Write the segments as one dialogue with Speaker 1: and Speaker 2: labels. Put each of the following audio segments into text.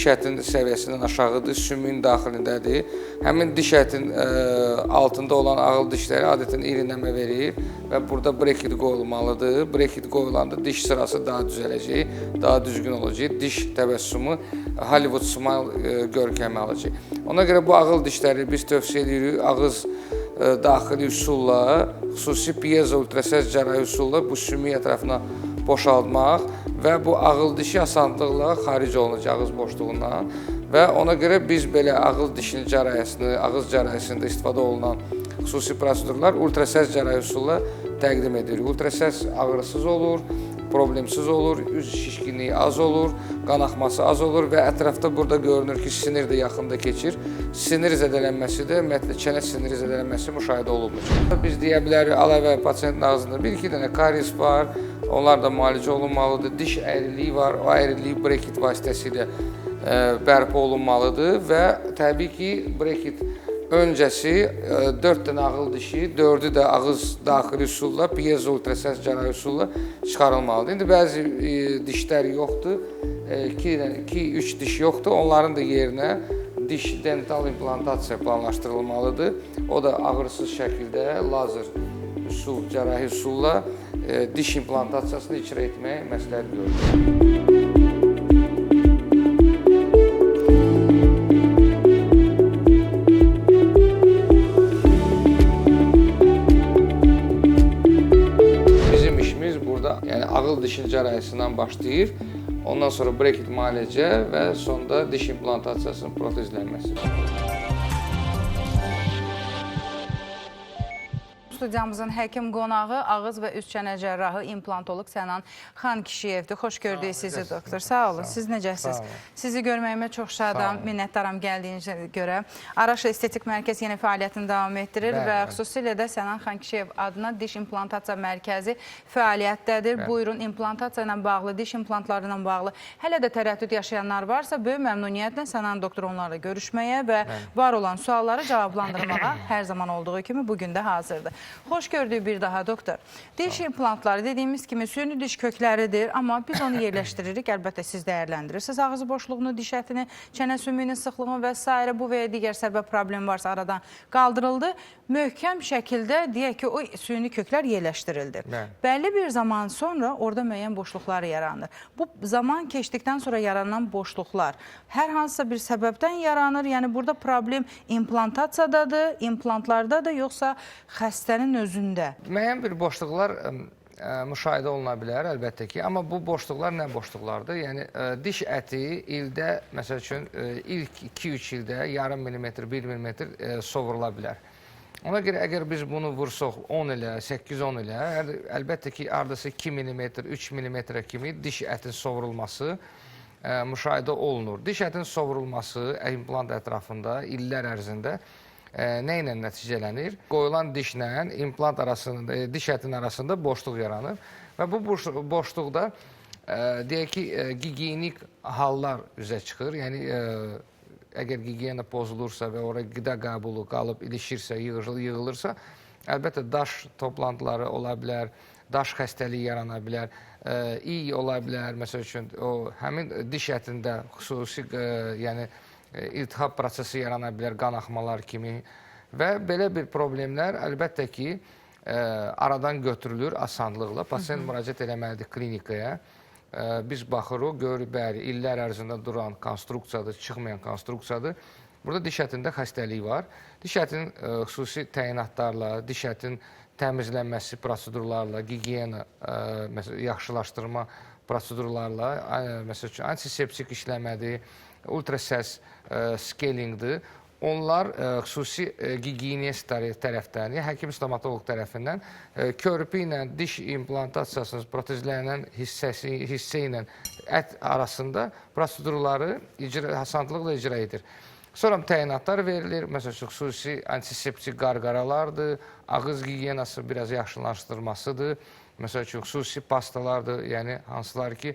Speaker 1: Diş ətinin səviyyəsindən aşağıdır, sümüyün daxilindədir. Həmin diş ətin altında olan ağıl dişləri adətən irinləmə verir və burada breket qoyulmalıdır. Breket qoyulanda diş sırası daha düzələcək, daha düzgün olacaq. Diş təbəssümü Hollywood smile görkəmi alacaq. Ona görə bu ağıl dişləri biz tövsiyə edirik ağız daxili üsulla, xüsusi piezo ultrasəs cərrahi üsulla bu sümük ətrafına boşaltmaq və bu ağıl dişi asanlıqla xaric olunacaq ağız boşluğundan və ona görə biz belə ağıl dişinin cərrahisini, ağız cərrahisində istifadə olunan xüsusi prosedurlar ultrasəs cərrahi üsulla təqdim edirik. Ultrasəs ağrısız olur, problemsiz olur, üz şişkinliyi az olur, qan axması az olur və ətrafda burada görünür ki, sinir də yaxında keçir. Sinir zədələnməsi də, ümumiyyətlə çənə siniri zədələnməsi müşahidə olunmur. Biz deyə bilərik, əlavə pasiyentin ağzında bir-iki dənə karies var, onlar da müalicə olunmalıdır. Diş əyriliyi var, o əyriliyi breket vasitəsilə bərpa olunmalıdır və təbii ki, breket öncəsi 4 dənə ağıl dişi, 4-ü də ağız daxili üsulla, piezo ultrasəs cərrahi üsulla çıxarılmalıdır. İndi bəzi dişlər yoxdur, 2-3 diş yoxdur, onların da yerinə diş dental implantasiya planlaşdırılmalıdır. O da ağrısız şəkildə lazer üsul, cərrahi üsulla diş implantasiyasını icra etməyi məsləhət görülür. Bizim işimiz burada, yəni ağıl dişin cərrahisindən başlayır, ondan sonra breket müalicə və sonda diş implantasiyasının protezlənməsi.
Speaker 2: Studiyamızın həkim qonağı ağız və üst çənə cərrahı implantoloq Sənan Xankişiyevdir. Xoş gördük sizi doktor. Sağ olun. Siz necəsiniz? Sizi görməyimə çox şadam, minnətdaram gəldiyinizə görə. Araş Estetik Mərkəz yenə fəaliyyətini davam etdirir və xüsusilə də Sənan Xankişiyev adına diş implantasiya mərkəzi fəaliyyətdədir. Bəli. Buyurun, implantasiya ilə bağlı, diş implantları ilə bağlı hələ də tərəddüd yaşayanlar varsa, böyük məmnuniyyətlə Sənan doktor onlarla görüşməyə və var olan sualları cavablandırmağa hər zaman olduğu kimi bugün də hazırdır. Xoş gördük bir daha doktor. Diş implantları dediyimiz kimi süni diş kökləridir, amma biz onu yerləşdiririk. Əlbəttə siz dəyərləndirirsiniz ağız boşluğunu, diş ətini, çənə sümüyünün sıxlığını və s. Bu və ya digər səbəb problem varsa aradan qaldırıldı. Möhkəm şəkildə deyək ki, o süni köklər yerləşdirildi.
Speaker 1: Bəli.
Speaker 2: Bəlli bir zaman sonra orada müəyyən boşluqlar yaranır. Bu zaman keçdikdən sonra yaranan boşluqlar hər hansısa bir səbəbdən yaranır. Yəni burada problem implantasiyadadır, implantlardadır, yoxsa xəstənin özündə?
Speaker 1: Müəyyən bir boşluqlar müşahidə oluna bilər əlbəttə ki, amma bu boşluqlar nə boşluqlardır? Yəni diş əti ildə, məsəl üçün ilk 2-3 ildə yarım millimetr, 1 millimetr sovrula bilər. Ona görə əgər biz bunu vursaq 10 ilə, 8-10 ilə, əlbəttə ki, hardasa 2 millimetr, 3 millimetrə kimi diş ətin sovrulması müşahidə olunur. Diş ətin sovrulması implant ətrafında illər ərzində nə ilə nəticələnir? Qoyulan dişlə implant arasında, diş ətinin arasında boşluq yaranır və bu boşluqda deyək ki, gigiyenik hallar üzə çıxır. Yəni əgər gigiyena pozulursa və ora qida qəbulu qalıb ilişirsə, yığılırsa, əlbəttə daş toplantıları ola bilər, daş xəstəliyi yarana bilər, iy ola bilər. Məsəl üçün, o həmin diş ətində xüsusi yəni iltihab prosesi yarana bilər, qan axmalar kimi və belə bir problemlər əlbəttə ki, aradan götürülür asanlıqla. Pasiyent müraciət eləməlidir klinikaya. Biz baxırıq, görürük, bəli, illər ərzində duran konstruksiyadır, çıxmayan konstruksiyadır. Burada diş ətində xəstəlik var. Diş ətinin xüsusi təyinatlarla, diş ətin təmizlənməsi prosedurlarla, gigiyena, məsələn, yaxşılaşdırma prosedurlarla, məsəl üçün, antiseptik işləmədir, ultrasəs skelingdir. Onlar xüsusi gigiyenist tərəfdən, yəni həkim stomatoloq tərəfindən körpü ilə diş implantasiyasının protezlənən hissə ilə ət arasında prosedurları asanlıqla icra edir. Sonra təyinatlar verilir, məsəl üçün, xüsusi antiseptik qarqaralardır, ağız gigiyenası biraz yaxşılaşdırmasıdır, məsəl üçün, xüsusi pastalardır, yəni hansılar ki,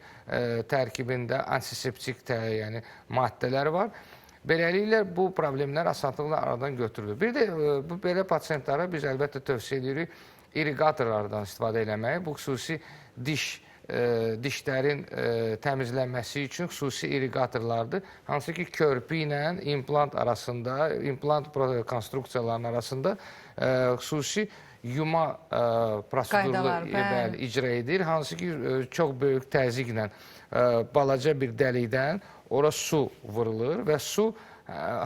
Speaker 1: tərkibində antiseptik yəni, maddələr var. Beləliklə, bu problemlər asanlıqla aradan götürülür. Bir də bu belə pasientlərə biz əlbəttə tövsiyə edirik irrigatorlardan istifadə eləməyi. Bu xüsusi diş dişlərin təmizlənməsi üçün xüsusi irrigatorlardır. Hansı ki, körpü ilə implant arasında, implant konstruksiyalarının arasında xüsusi yuma prosedurlu bəli, icra edir. Hansı ki, çox böyük təzyiqlə balaca bir dəlikdən ora su vurulur və su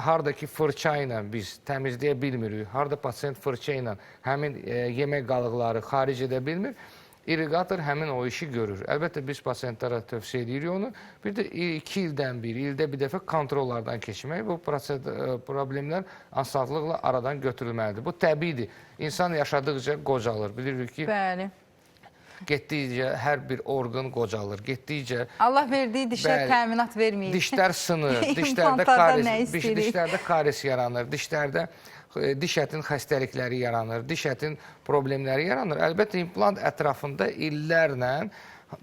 Speaker 1: hardakı fırça ilə biz təmizləyə bilmirik, harda pasiyent fırça ilə həmin yemək qalıqları xaric edə bilmir, irrigator həmin o işi görür. Əlbəttə biz pasiyentlərə tövsiyə edirik onu. Bir də 2 ildən bir, ildə bir dəfə kontrollardan keçmək, bu problemlər asanlıqla aradan götürülməlidir. Bu təbiidir. İnsan yaşadıqca qocalır. Bilirik ki, bəli, getdikcə hər bir orqan qocalır, getdikcə...
Speaker 2: Allah verdiyi dişlər təminat verməyib.
Speaker 1: Dişlər sınır, dişlərdə karies yaranır, dişlərdə diş ətin xəstəlikləri yaranır, diş ətin problemləri yaranır. Əlbəttə, implant ətrafında illərlə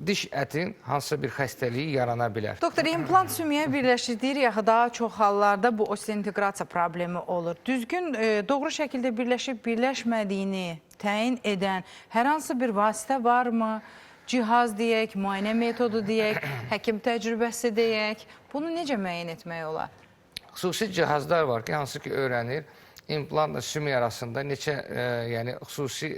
Speaker 1: diş ətin hansısa bir xəstəliyi yarana bilər.
Speaker 2: Doktor, implant sümüyə birləşir, deyirik axı, daha çox hallarda bu osteointeqrasiya problemi olur. Düzgün, doğru şəkildə birləşib birləşmədiyini təyin edən hər hansı bir vasitə varmı? Cihaz deyək, müayinə metodu deyək, həkim təcrübəsi deyək. Bunu necə müəyyən etmək olar?
Speaker 1: Xüsusi cihazlar var ki, hansı ki öyrənir, implantla sümük arasında neçə yəni xüsusi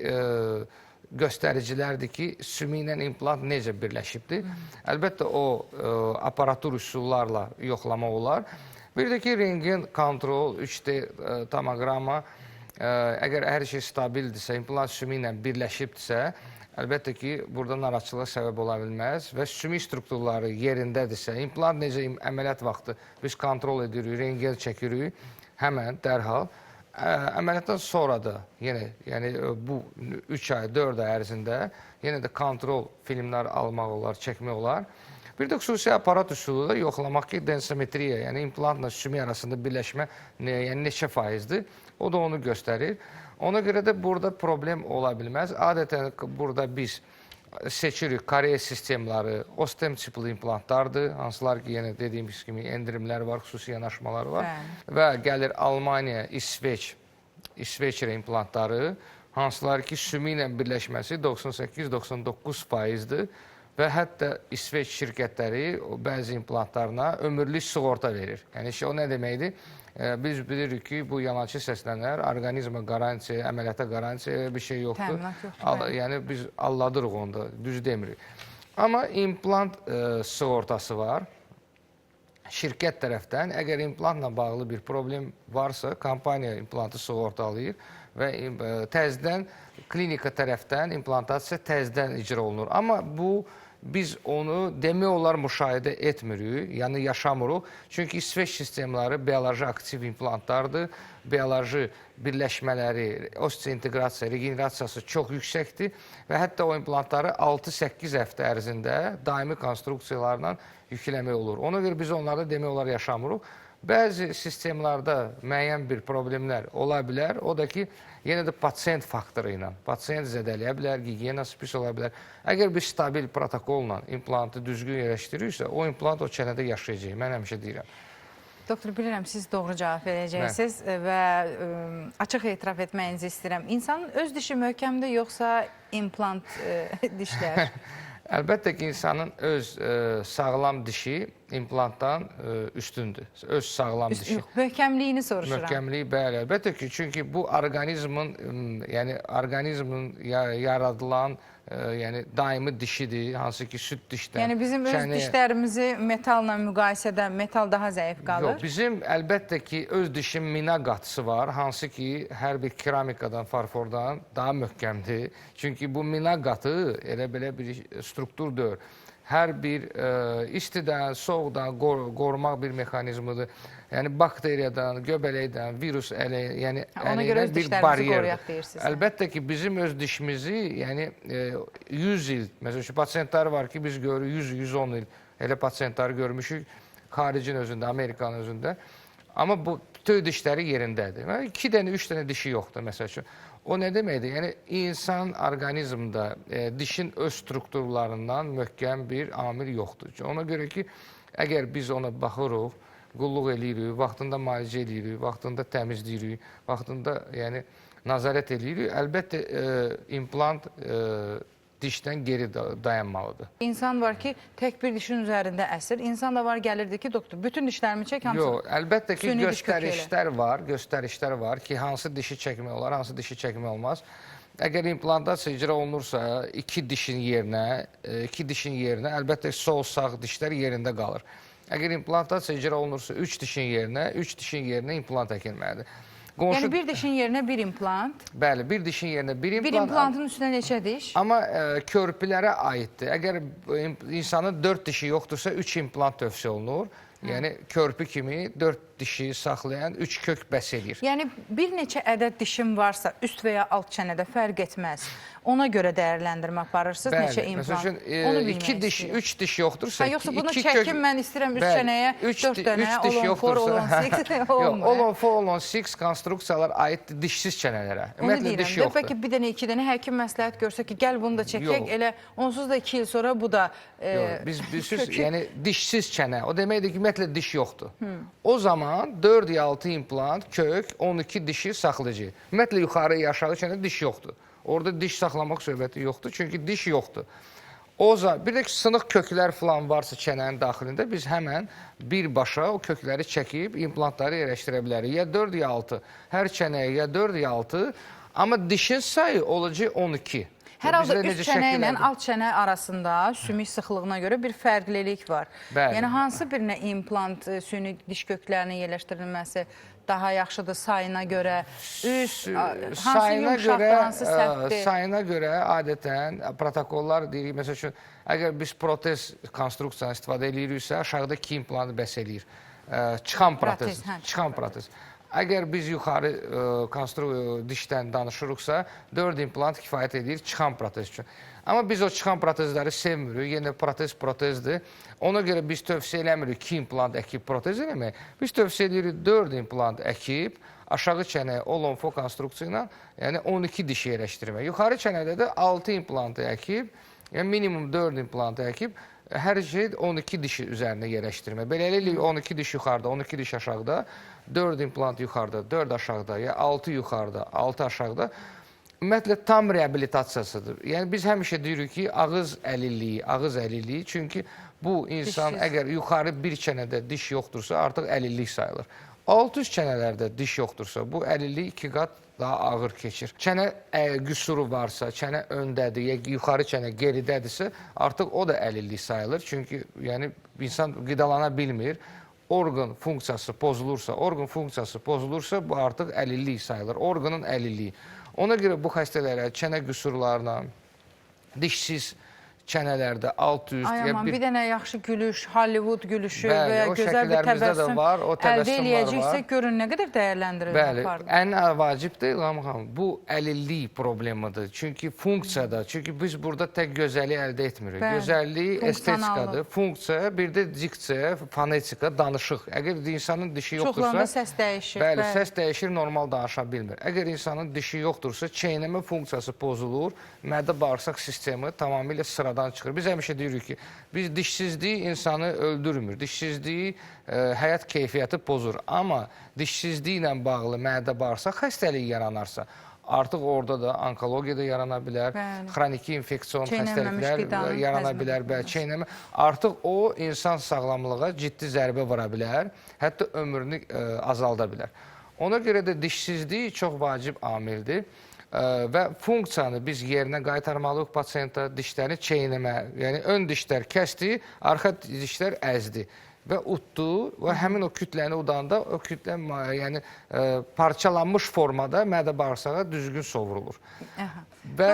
Speaker 1: göstəricilərdir ki, sümüklə implant necə birləşibdir. Əlbəttə o aparatur üsullarla yoxlama olar. Bir də ki, rentgen kontrol, 3D tomoqramma, əgər hər şey stabildirsə, implant sümüklə birləşibdirsə, əlbəttə ki, burada narahatçılığa səbəb ola bilməz və sümük strukturları yerindədirsə, implant necə əməliyyat vaxtı biz kontrol edirik, rentgen çəkirik, həmən, dərhal. Əməliyyatdan sonra da yenə, yəni bu 3 ay, 4 ay ərzində yenə də kontrol filmlər almaq olar, çəkmək olar. Bir də xüsusi aparat üsulu da yoxlamaq ki, densometriya, yəni implantla sümük arasında birləşmə yəni neçə faizdir, o da onu göstərir. Ona görə də burada problem ola bilməz. Adətən burada biz seçirik karies sistemləri, ostem tipli implantlardır, hansılar ki, yenə dediyimiz kimi endirimlər var, xüsusi yanaşmalar var. Bəli. Və gəlir Almaniya, İsveç, İsveçrə implantları, hansılar ki, sümüklə birləşməsi 98-99 faizdir və hətta İsveç şirkətləri o bəzi implantlarına ömürlük sığorta verir. Yəni, o nə deməkdir? Biz bilirik ki, bu yalançı səslənər, orqanizma qarantiya, əməliyyata qarantiya bir şey yoxdur.
Speaker 2: Təminat yoxdur.
Speaker 1: Yəni, biz alladırıq onda, düz demirik. Amma implant sığortası var. Şirkət tərəfdən, əgər implantla bağlı bir problem varsa, kompaniya implantı sığortalayır və təzdən klinika tərəfdən implantasiya təzdən icra olunur. Amma bu, biz onu demək olar müşahidə etmirik, yəni yaşamırıq. Çünki İsveç sistemləri bioloji aktiv implantlardır, bioloji birləşmələri, osteointeqrasiya, regenerasiyası çox yüksəkdir və hətta o implantları 6-8 həftə ərzində daimi konstruksiyalarla yükləmək olur. Ona görə biz onlarda demək olar yaşamırıq. Bəzi sistemlərdə müəyyən bir problemlər ola bilər. O da ki, yenə də pasiyent faktoru ilə. Pasiyent zədələyə bilər, gigiyenası pis ola bilər. Əgər biz stabil protokolla implantı düzgün yerləşdiririksə, o implant o çənədə yaşayacaq. Mən həmişə deyirəm.
Speaker 2: Doktor, bilirəm, siz doğru cavab verəcəksiniz və açıq etiraf etməyinizi istəyirəm. İnsanın öz dişi möhkəmdir, yoxsa implant dişlər?
Speaker 1: Əlbəttə ki, insanın öz sağlam dişi implantdan üstündür. Öz sağlam dişi.
Speaker 2: Möhkəmliyini soruşuram.
Speaker 1: Möhkəmliyi, bəli, əlbəttə ki, çünki bu orqanizmin, yəni orqanizmin yaradılan, yəni daimi dişidir, hansı ki süd dişdən.
Speaker 2: Yəni bizim öz dişlərimizi metalla müqayisədə metal daha zəif qalır.
Speaker 1: Yox, bizim əlbəttə ki, öz dişin mina qatısı var, hansı ki hər bir keramikadan, farfordan daha möhkəmdir. Çünki bu mina qatı elə belə bir struktur deyil. Hər bir istidən, soğuqdan qorumaq bir mexanizmidir. Yəni bakteriyadan, göbələkdən, virus əleyhinə bir bariyerdir. Əlbəttə ki, bizim öz dişimizi, yəni 100 il, məsələn, şu pasiyentlər var ki, biz görürük 100-110 il, elə pasiyentləri görmüşük xaricin özündə, Amerikanın özündə. Amma bu bütün dişləri yerindədir. 2 dənə, 3 dənə dişi yoxdur, məsəl üçün. O nə deməkdir? Yəni, insan orqanizmdə dişin öz strukturlarından möhkəm bir amil yoxdur. Ona görə ki, əgər biz ona baxırıq, qulluq eləyirik, vaxtında müalicə eləyirik, vaxtında təmizləyirik, vaxtında yəni, nazarət eləyirik, əlbəttə implant dişdən geri dayanmalıdır.
Speaker 2: İnsan var ki, tək bir dişin üzərində əsir. İnsan da var gəlirdi ki, doktor, bütün dişlərimi çək, hamısı.
Speaker 1: Yox, əlbəttə ki,
Speaker 2: Süni diş kökü elə.
Speaker 1: göstərişlər var, göstərişlər var ki, hansı dişi çəkmək olar, hansı dişi çəkmək olmaz. Əgər implantasiya icra olunursa, iki dişin yerinə, əlbəttə sol, sağ dişlər yerində qalır. Əgər implantasiya icra olunursa, üç dişin yerinə, üç dişin yerinə implant əkilməlidir. Qonşu,
Speaker 2: Yəni bir dişin yerinə bir implant.
Speaker 1: Bəli, bir dişin yerinə bir implant.
Speaker 2: Bir implantın üstünə neçə diş?
Speaker 1: Amma körpülərə aiddir. Əgər insanın 4 dişi yoxdursa, 3 implant tövsiyə olunur. Yəni körpü kimi 4 dişi saxlayan 3 kök bəs eləyir.
Speaker 2: Yəni bir neçə ədəd dişim varsa, üst və ya alt çənədə fərq etməz. Ona görə dəyərləndirmə aparırsınız, neçə
Speaker 1: Məsəl
Speaker 2: implant.
Speaker 1: üçün,
Speaker 2: Onu bilmək
Speaker 1: 2 diş,
Speaker 2: istəyirəm.
Speaker 1: 3 diş yoxdursa,
Speaker 2: Ha, yoxsa bunu
Speaker 1: iki
Speaker 2: çəkim, mən istəyirəm üst
Speaker 1: Bəli,
Speaker 2: çənəyə 4 dənə,
Speaker 1: üç diş
Speaker 2: all on 4, all on
Speaker 1: yoxdursa-
Speaker 2: 6
Speaker 1: Yox,
Speaker 2: olmur.
Speaker 1: all on 4, all on 6 konstruksiyalar aiddir dişsiz çənələrə.
Speaker 2: Onu
Speaker 1: Ümumiyyətlə
Speaker 2: deyirəm
Speaker 1: diş
Speaker 2: də,
Speaker 1: yoxdur.
Speaker 2: bəlkə bir dənə, iki dənə həkim məsləhət görsə ki, gəl bunu da çəkək,
Speaker 1: Yox.
Speaker 2: elə onsuz da 2 il sonra bu da
Speaker 1: Yox, biz bilirsiniz, yəni dişsiz çənə, o deməkdir ki, ümumiyyətlə diş yoxdur. O zaman 4 ya 6 implant, kök, 12 dişi saxlayacaq. Ümumiyyətlə yuxarı ya aşağı çənədə diş yoxdur. Orada diş saxlamaq söhbəti yoxdur, çünki diş yoxdur. O zaman bir də ki, sınıq köklər falan varsa çənənin daxilində biz həmən birbaşa o kökləri çəkib implantları yerləşdirə bilərik. Ya 4 ya 6. Hər çənəyə ya 4 ya 6. Amma dişin sayı olacaq 12.
Speaker 2: Hər halda
Speaker 1: Bizdə
Speaker 2: üst
Speaker 1: necə
Speaker 2: çənə ilə
Speaker 1: şəkillərdə-
Speaker 2: alt çənə arasında sümük sıxlığına görə bir fərqlilik var.
Speaker 1: Bəli.
Speaker 2: Yəni hansı birinə implant süni diş köklərinin yerləşdirilməsi daha yaxşıdır sayına görə? Üst, hansı
Speaker 1: sayına
Speaker 2: yumşaqdır,
Speaker 1: görə,
Speaker 2: hansı sərtdir?
Speaker 1: sayına görə adətən protokollar deyirik. Məsəl üçün, əgər biz protez konstruksiyanı istifadə eləyiriksə, aşağıda 2 implantı bəs eləyir. Çıxan protez,
Speaker 2: Protez, hə,
Speaker 1: çıxan protez. Əgər biz yuxarı dişdən danışırıqsa, 4 implant kifayət edir çıxan protez üçün. Amma biz o çıxan protezləri sevmirik. Yenə protez protezdir. Ona görə biz tövsiyə eləmirik 2 implant əkib protez eləmək. Biz tövsiyə edirik 4 implant əkib aşağı çənəyə all on 4 konstruksiya ilə, yəni 12 diş yerləşdirmək. Yuxarı çənədə də 6 implantı əkib, yəni minimum 4 implantı əkib, hər şey 12 dişi üzərinə yerləşdirmək. Beləliklə 12 diş yuxarıda, 12 diş aşağıda, 4 implant yuxarıda, 4 aşağıda, ya 6 yuxarıda, 6 aşağıda. Ümumiyyətlə tam reabilitasiyasıdır. Yəni biz həmişə deyirik ki, ağız əlilliyi, ağız əlilliyi. Çünki bu insan
Speaker 2: Dişsiz.
Speaker 1: əgər yuxarı bir çənədə diş yoxdursa, artıq əlillik sayılır. Alt üst çənələrdə diş yoxdursa, bu əlillik 2 qat daha ağır keçir. Çənə qüsuru varsa, çənə öndədir, ya yuxarı çənə geridədirsə, artıq o da əlillik sayılır. Çünki yəni insan qidalana bilmir. Orqan funksiyası pozulursa, orqan funksiyası pozulursa, bu artıq əlillik sayılır. Orqanın əlilliyi. Ona görə bu xəstələrə çənə qüsurlarına, dişsiz çənələrdə alt üst
Speaker 2: Ay
Speaker 1: ya
Speaker 2: aman, bir dənə yaxşı gülüş, Hollywood gülüşü
Speaker 1: Bəli,
Speaker 2: və ya
Speaker 1: o
Speaker 2: gözəl bir
Speaker 1: şəkillərimizdə də
Speaker 2: təbəssüm
Speaker 1: var, o
Speaker 2: əldə
Speaker 1: təbəssümlər
Speaker 2: eləyəcəksə,
Speaker 1: var.
Speaker 2: görün nə qədər dəyərləndirilmə
Speaker 1: Bəli,
Speaker 2: aparılır.
Speaker 1: ən vacibdir İlham xanım, bu əlillik problemidir. Çünki funksiyada, çünki biz burada tək gözəllik əldə etmirik.
Speaker 2: Bəli,
Speaker 1: Gözəllik
Speaker 2: funksionallıq.
Speaker 1: estetikadır, funksiya, bir də diksiya, fonetika, danışıq. Əgər insanın dişi yoxdursa,
Speaker 2: Çoxlarında səs dəyişir.
Speaker 1: Bəli, səs dəyişir, normal danışa bilmir. Əgər insanın dişi yoxdursa, çeynəmə funksiyası pozulur, mədə-bağırsaq sistemi tamamilə sıradan çıxır. Biz həmişə deyirik ki, biz dişsizlik insanı öldürmür. Dişsizliyi həyat keyfiyyəti pozur. Amma dişsizliklə bağlı mədə-bağırsaq xəstəliyi yaranarsa, artıq orada da onkologiya da yarana bilər,
Speaker 2: Bəli.
Speaker 1: xroniki infeksion
Speaker 2: Çeynənməmiş
Speaker 1: xəstəliklər
Speaker 2: qidanın
Speaker 1: yarana
Speaker 2: həzm
Speaker 1: bilər, bəli, çeynəmə. Artıq o insan sağlamlığa ciddi zərbə vura bilər, hətta ömrünü azalda bilər. Ona görə də dişsizlik çox vacib amildir. Və funksiyanı biz yerinə qaytarmalıyıq pasientə, dişlərini çeynəmə, yəni ön dişlər kəsdi, arxa dişlər əzdi və utdu və həmin o kütləni udanda o kütlə yəni parçalanmış formada mədə-bağırsağa düzgün sovrulur.
Speaker 2: Aha.
Speaker 1: Və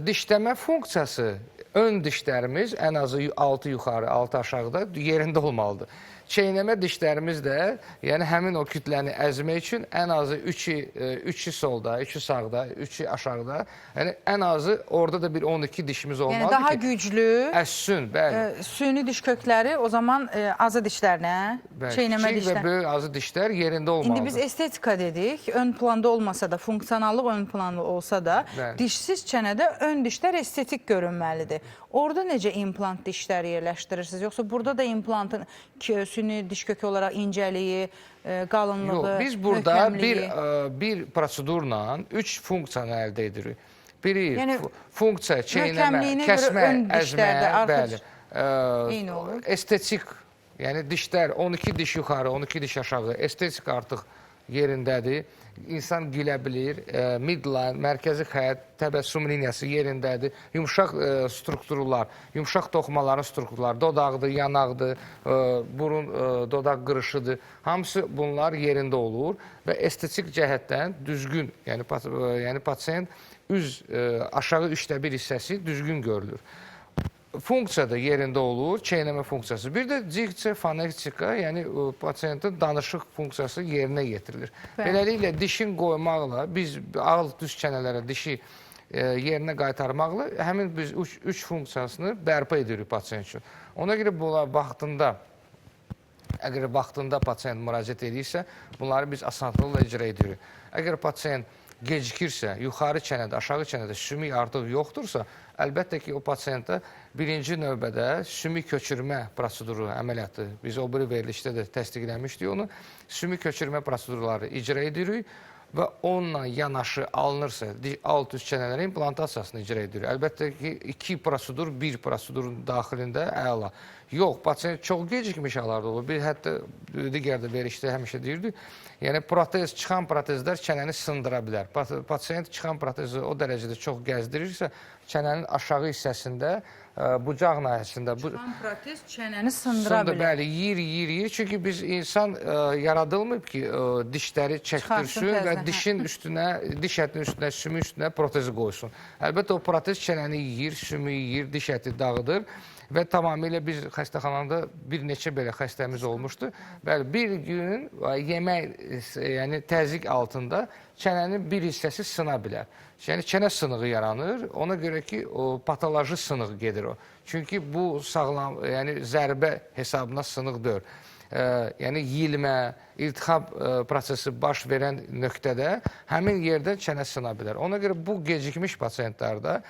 Speaker 1: dişləmə funksiyası ön dişlərimiz ən azı 6 yuxarı, 6 aşağıda yerində olmalıdır. Çeynəmə dişlərimiz də, yəni həmin o kütləni əzmək üçün ən azı 3-ü solda, 3-ü sağda, 3-ü aşağıda. Yəni ən azı orada da bir 12 dişimiz olmalıdır
Speaker 2: Yəni daha
Speaker 1: ki,
Speaker 2: güclü,
Speaker 1: əzsin, bəli.
Speaker 2: Süni diş kökləri o zaman azı dişlərinə,
Speaker 1: Bəli,
Speaker 2: çeynəmə
Speaker 1: kiçik və
Speaker 2: dişlər.
Speaker 1: böyük azı dişlər yerində olmalıdır.
Speaker 2: İndi biz estetika dedik, ön planda olmasa da, funksionallıq ön planda olsa da,
Speaker 1: Bəli.
Speaker 2: dişsiz çənədə ön dişlər estetik görünməlidir. Orada necə implant dişləri yerləşdirirsiniz? Yoxsa burada da implantın süni diş kökü olaraq incəliyi, qalınlığı,
Speaker 1: Yox, biz burada
Speaker 2: möhkəmliyi?
Speaker 1: bir prosedurla 3 funksiyanı əldə edirik. Biri
Speaker 2: Yəni,
Speaker 1: funksiya, çeynəmə,
Speaker 2: möhkəmliyinə görə
Speaker 1: kəsmə,
Speaker 2: ön
Speaker 1: əzmə,
Speaker 2: dişlərdə, arxa
Speaker 1: bəli.
Speaker 2: Eyni olur.
Speaker 1: Estetik, yəni dişlər 12 diş yuxarı, 12 diş aşağı, estetik artıq yerindədir. İnsan gülə bilir, midline, mərkəzi xətt, təbəssüm liniyası yerindədir. Yumşaq strukturlar, yumşaq toxumaların strukturları, dodaqdır, yanaqdır, burun, dodaq qırışıdır. Hamısı bunlar yerində olur və estetik cəhətdən düzgün, yəni pasient üz aşağı 1/3 hissəsi düzgün görülür. Funksiya da yerində olur, çeynəmə funksiyası. Bir də diksiya, fonetika, yəni pasientin danışıq funksiyası yerinə yetirilir.
Speaker 2: Bəli.
Speaker 1: Beləliklə dişin qoymaqla biz alt düz çənələrə dişi yerinə qaytarmaqla həmin biz üç funksiyasını bərpa edirik pasient üçün. Ona görə bunlar vaxtında, əgər vaxtında pasient müraciət edirsə, bunları biz asanlıqla icra edirik. Əgər pasient gecikirsə, yuxarı çənədə, aşağı çənədə sümük artıq yoxdursa, əlbəttə ki, o pasientə birinci növbədə sümük köçürmə proseduru əməliyyatı, biz o biri verilişdə də təsdiqləmişdik onu, sümük köçürmə prosedurları icra edirik və onunla yanaşı alınırsa alt üst çənələrin implantasiyasını icra edirik. Əlbəttə ki, iki prosedur bir prosedurun daxilində əla. Yox, pasient çox gecikmiş hallarda olur. Bir hətta digər də verilişdə həmişə deyirdik. Yəni protez, çıxan protezlər çənəni sındıra bilər. Pasient çıxan protezi o dərəcədə çox gəzdirirsə, çənənin aşağı hissəsində, bucaq nahiyəsində
Speaker 2: Çıxan protez çənəni sındıra
Speaker 1: Sındır,
Speaker 2: bilər.
Speaker 1: bəli, yeyir, yeyir, yeyir. Çünki biz insan yaradılmayıb ki, dişləri çəkdirsin və
Speaker 2: təzədən, hə.
Speaker 1: dişin üstünə, diş ətinin üstünə, sümük üstünə protezi qoysun. Əlbəttə, o protez çənəni yeyir, sümüyü yeyir, diş əti dağıdır və tamamilə biz xəstəxanada bir neçə belə xəstəmiz olmuşdu. Bəli, bir gün yemək, yəni təzyiq altında çənənin bir hissəsi sına bilər. Yəni çənə sınığı yaranır. Ona görə ki, o patoloji sınıq gedir o. Çünki bu sağlam, yəni zərbə hesabına sınıq deyil. Yəni yeyilmə, iltihab prosesi baş verən nöqtədə həmin yerdə çənə sına bilər. Ona görə bu gecikmiş pasientlərdə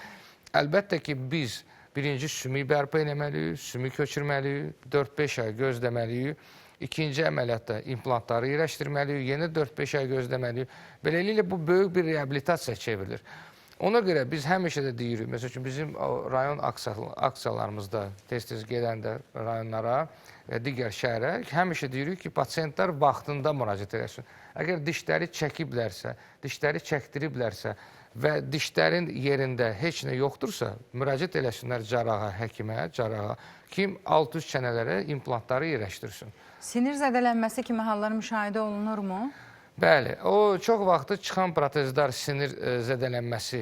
Speaker 1: əlbəttə ki, biz birinci sümük bərpa eləməliyik, sümük köçürməliyik, 4-5 ay gözləməliyik. İkinci əməliyyatda implantları yerləşdirməliyik, yenə 4-5 ay gözləməliyik. Beləliklə bu böyük bir reabilitasiya çevrilir. Ona görə biz həmişə də deyirik, məsəl üçün bizim rayon aksiyalarımızda tez-tez gedəndə rayonlara və digər şəhərə həmişə deyirik ki, pasientlər vaxtında müraciət eləsin. Əgər dişləri çəkiblərsə, dişləri çəkdiriblərsə və dişlərin yerində heç nə yoxdursa, müraciət eləsinlər cərraha, həkimə, cərraha, kim alt üst çənələrə implantları yerləşdirsin.
Speaker 2: Sinir zədələnməsi kimi hallar müşahidə olunurmu?
Speaker 1: Bəli, o çox vaxtı çıxan protezlər sinir zədələnməsi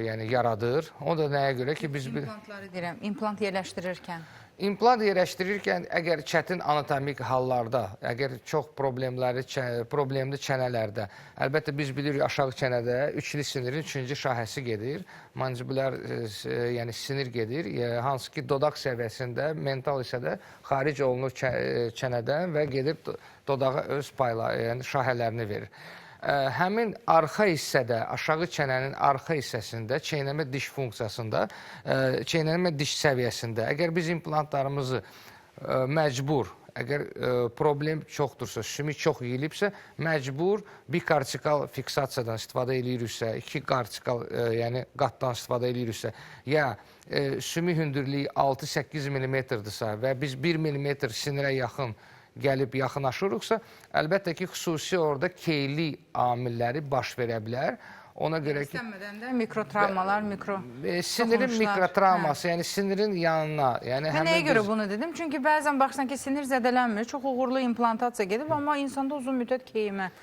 Speaker 1: yəni yaradır. O da nəyə görə ki, biz
Speaker 2: İmplantları deyirəm, implant yerləşdirirkən.
Speaker 1: İmplant yerləşdirirkən əgər çətin anatomik hallarda, əgər çox problemli çənələrdə, əlbəttə biz bilirik aşağı çənədə üçlü sinirin üçüncü şahəsi gedir, mandibulyar yəni sinir gedir, hansı ki dodaq səviyyəsində, mental hissədə xaric olunur çənədən və gedib dodağa öz payla, yəni şahələrini verir. Həmin arxa hissədə, aşağı çənənin arxa hissəsində, çeynəmə diş funksiyasında, çeynəmə diş səviyyəsində, əgər biz implantlarımızı məcbur, əgər problem çoxdursa, sümük çox yeyilibsə, məcbur bikartikal fiksasiyadan istifadə eləyiriksə, iki kartikal, yəni qatdan istifadə eləyiriksə, ya sümük hündürlüyü 6-8 millimetrdirsə və biz 1 millimetr sinirə yaxın gəlib yaxınlaşırıqsa, əlbəttə ki, xüsusi orada keyli amilləri baş verə bilər. Ona görə ki,
Speaker 2: İstənmədən də mikrotravmalar, mikro
Speaker 1: sinirin
Speaker 2: toxunuşlar.
Speaker 1: Mikrotravması, yəni sinirin yanına, yəni
Speaker 2: Mən nəyə
Speaker 1: həmin
Speaker 2: görə
Speaker 1: biz
Speaker 2: bunu dedim? Çünki bəzən baxsan ki, sinir zədələnmir, çox uğurlu implantasiya gedib, amma insanda uzun müddət keyimə,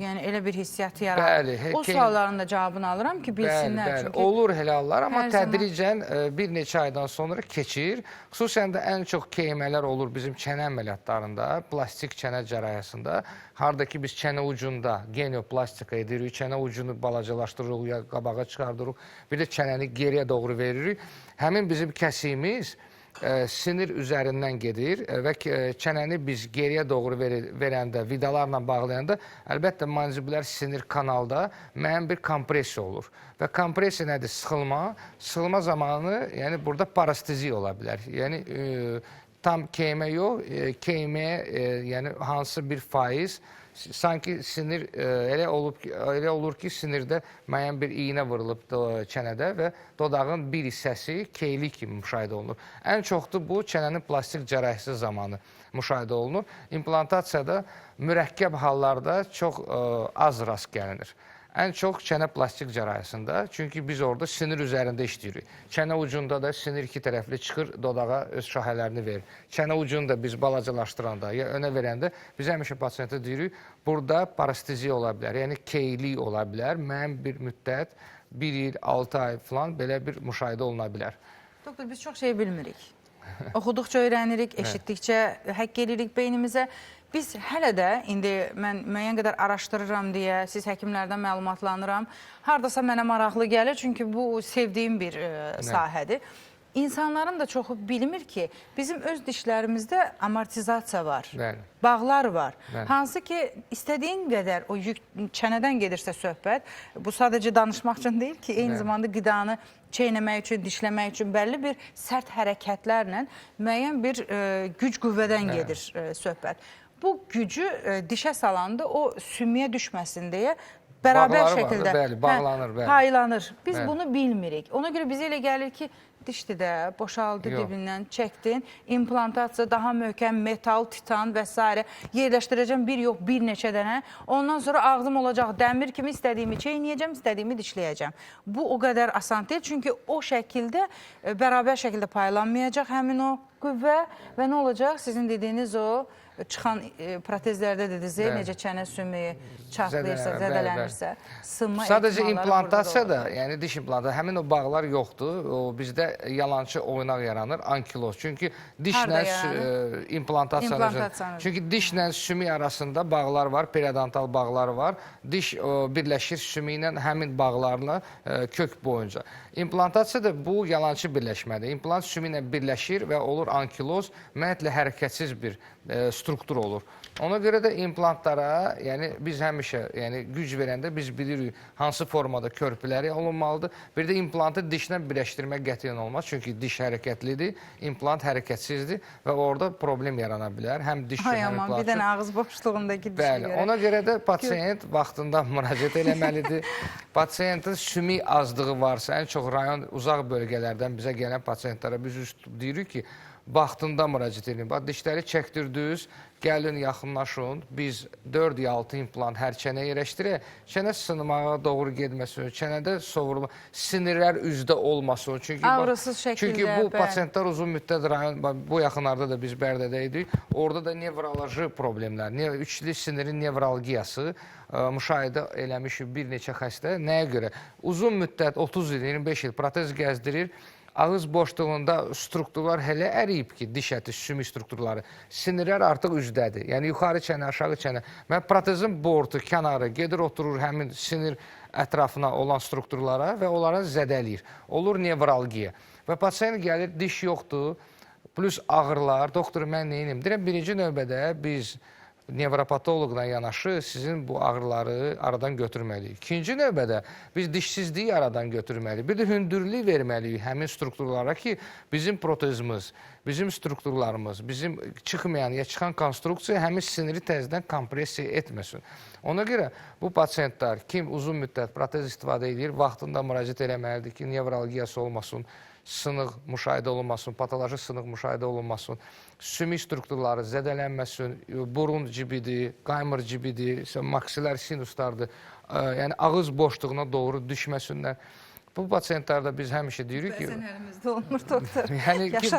Speaker 2: yəni elə bir hissiyatı yaranır.
Speaker 1: Bəli,
Speaker 2: O sualların da cavabını alıram ki, bilsinlər.
Speaker 1: Bəli, bəli.
Speaker 2: Çünki
Speaker 1: Olur elə hallar, amma
Speaker 2: hər zaman
Speaker 1: tədricən bir neçə aydan sonra keçir. Xüsusən də ən çox keymələr olur bizim çənə əməliyyatlarında, plastik çənə cərrahiyyəsində. Harda ki biz çənə ucunda genioplastika edirik, çənə ucunu balacalaşdırırıq, ya qabağa çıxardırıq, bir də çənəni geriyə doğru veririk. Həmin bizim kəsiyimiz sinir üzərindən gedir və çənəni biz geriyə doğru verəndə, vidalarla bağlayanda, əlbəttə mandibulyar sinir kanalda müəyyən bir kompressiya olur. Və kompressiya nədir? Sıxılma. Sıxılma zamanı, yəni burada paresteziya ola bilər. Yəni tam keymə yox, keyməyə, yəni hansı bir faiz Sanki sinir elə olur ki, sinirdə müəyyən bir iynə vurulub çənədə və dodağın bir hissəsi keylik kimi müşahidə olunur. Ən çoxdur bu çənənin plastik cərrahisi zamanı müşahidə olunur. İmplantasiyada mürəkkəb hallarda çox az rast gəlinir. Ən çox çənə plastik cərrahisində, çünki biz orada sinir üzərində işləyirik. Çənə ucunda da sinir iki tərəfli çıxır, dodağa öz şahələrini verir. Çənə ucunu da biz balacalaşdıranda, ya önə verəndə biz həmişə pasientə deyirik, burada paresteziya ola bilər, yəni keylik ola bilər. Müəyyən bir müddət, 1 il, 6 ay falan belə bir müşahidə oluna bilər.
Speaker 2: Doktor, biz çox şey bilmirik. Oxuduqca öyrənirik, eşitdikcə həkk eləyirik beynimizə. Biz hələ də, indi mən müəyyən qədər araşdırıram deyə, siz həkimlərdən məlumatlanıram. Hardasa mənə maraqlı gəlir, çünki bu sevdiyim bir sahədir. İnsanların da çoxu bilmir ki, bizim öz dişlərimizdə amortizasiya var,
Speaker 1: Bəli.
Speaker 2: Bağlar var.
Speaker 1: Bəli.
Speaker 2: Hansı ki, istədiyin qədər o yük çənədən gedirsə söhbət, bu sadəcə danışmaq üçün deyil ki, eyni
Speaker 1: Bəli.
Speaker 2: zamanda qidanı çeynəmək üçün, dişləmək üçün bəlli bir sərt hərəkətlərlə müəyyən bir güc qüvvədən gedir söhbət. Bu gücü dişə salanda o sümüyə düşməsin deyə bərabər
Speaker 1: Bağları
Speaker 2: şəkildə
Speaker 1: vardır, bəli, bağlanır, bəli.
Speaker 2: Paylanır. Biz
Speaker 1: Bəli.
Speaker 2: bunu bilmirik. Ona görə bizə elə gəlir ki, dişdir də, boşaldı
Speaker 1: Yox.
Speaker 2: dibindən, çəkdin, implantasiya daha möhkəm, metal, titan və s. yerləşdirəcəm bir yox, bir neçə dənə. Ondan sonra ağzım olacaq dəmir kimi istədiyimi çeynəyəcəm, istədiyimi dişləyəcəm. Bu o qədər asan deyil, çünki o şəkildə bərabər şəkildə paylanmayacaq həmin o qüvvə və nə olacaq? Sizin dediyiniz o çıxan protezlərdə dediniz, necə çənə sümüyü çatlayırsa, zədələnirsə, sınma
Speaker 1: Sadəcə
Speaker 2: ehtimalları
Speaker 1: implantasiya
Speaker 2: burada
Speaker 1: da, yəni diş implantasiya, həmin o bağlar yoxdur. O bizdə yalançı oynaq yaranır, ankiloz. Çünki dişlə implantasiyanın. Çünki dişlə sümük arasında bağlar var, periodontal bağlar var. Diş birləşir sümüklə həmin bağlarla kök boyunca. İmplantasiya da bu yalançı birləşmədir. İmplant sümüklə birləşir və olur ankiloz, ümumiyyətlə hərəkətsiz bir struktur olur. Ona görə də implantlara, yəni biz həmişə, yəni güc verəndə biz bilirik hansı formada körpüləri olunmalıdır. Bir də implantı dişlə birləşdirmək qətiyyən olmaz. Çünki diş hərəkətlidir, implant hərəkətsizdir və orada problem yarana bilər. Həm diş üçün, həm implant üçün.
Speaker 2: Bir dənə ağız boşluğundakı dişə
Speaker 1: Bəli,
Speaker 2: görə.
Speaker 1: Ona görə də pasiyent vaxtında müraciət eləməlidir. Pasiyentin sümük azlığı varsa, ən çox rayon uzaq bölgələrdən bizə gələn pasiyentlərə biz deyirik ki, vaxtında müraciət edin. Bax, dişləri çəkdirdiniz, gəlin, yaxınlaşın. Biz 4-6 implant hər çənə yerləşdirək. Çənə sınmağa doğru getməsin, çənədə sovrulma, sinirlər üzdə olmasın. Çünki,
Speaker 2: ağrısız şəkildə.
Speaker 1: Çünki bu pasiyentlər uzun müddət rayon, bu yaxınlarda da biz Bərdədə idik. Orada da nevroloji problemlər, üçlü sinirin nevralgiyası müşahidə eləmişik bir neçə xəstə. Nəyə görə? Uzun müddət, 30 il, 25 il protez gəzdirir. Ağız boşluğunda strukturlar hələ əriyib ki, diş əti, sümük strukturları. Sinirlər artıq üzdədir. Yəni yuxarı çənə, aşağı çənə. Mən protezin bortu, kənarı gedir, oturur həmin sinir ətrafına olan strukturlara və onlara zədəliyir. Olur nevralgiya. Və pasiyent gəlir, diş yoxdur, plus ağrılar. Doktor, mən neyiniyim? Deyirəm, birinci növbədə biz nevropatoloqla yanaşı sizin bu ağrıları aradan götürməliyik. İkinci növbədə biz dişsizliyi aradan götürməliyik. Bir də hündürlük verməliyik həmin strukturlara ki, bizim protezimiz, bizim strukturlarımız, bizim çıxmayan ya çıxan konstruksiya həmin siniri təzədən kompressiya etməsin. Ona görə bu pasiyentlər kim uzun müddət protez istifadə edir, vaxtında müraciət eləməlidir ki, nevralgiyası olmasın, sınıq müşahidə olunmasın, patoloji sınıq müşahidə olunmasın, sümük strukturları zədələnməsin, burun cibidir, qaymır cibidir, maksilər sinuslardır, yəni ağız boşluğuna doğru düşməsinlər. Bu pasiyentlərdə biz həmişə deyirik ki...
Speaker 2: Bəzən əlimizdə olmur, doktor.
Speaker 1: Yəni ki,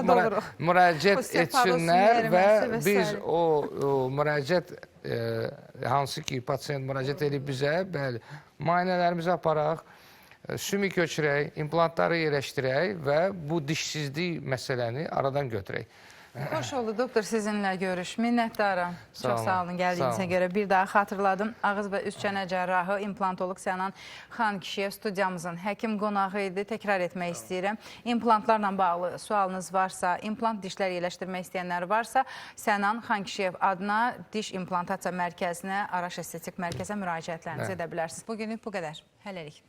Speaker 1: müraciət etsinlər və biz o müraciət, hansı ki, pasiyent müraciət edib bizə, bəli, müayinələrimizi aparaq, sümük köçürək, implantları yerləşdirək və bu dişsizlik məsələni aradan götürək.
Speaker 2: Xoş oldu doktor sizinlə görüş. Minnətdaram. Çox sağ olun gəldiyinizə görə. Bir daha xatırladım. Ağız və üst çənə cərrahı, implantoloq Sənan Xankişiyev studiyamızın həkim qonağı idi. Təkrar etmək istəyirəm. İmplantlarla bağlı sualınız varsa, implant dişlər yerləşdirmək istəyənlər varsa, Sənan Xankişiyev adına diş implantasiya mərkəzinə, Araş Estetik Mərkəzə müraciətlərinizi edə bilərsiniz. Bugünlük bu qədər. Hələlik.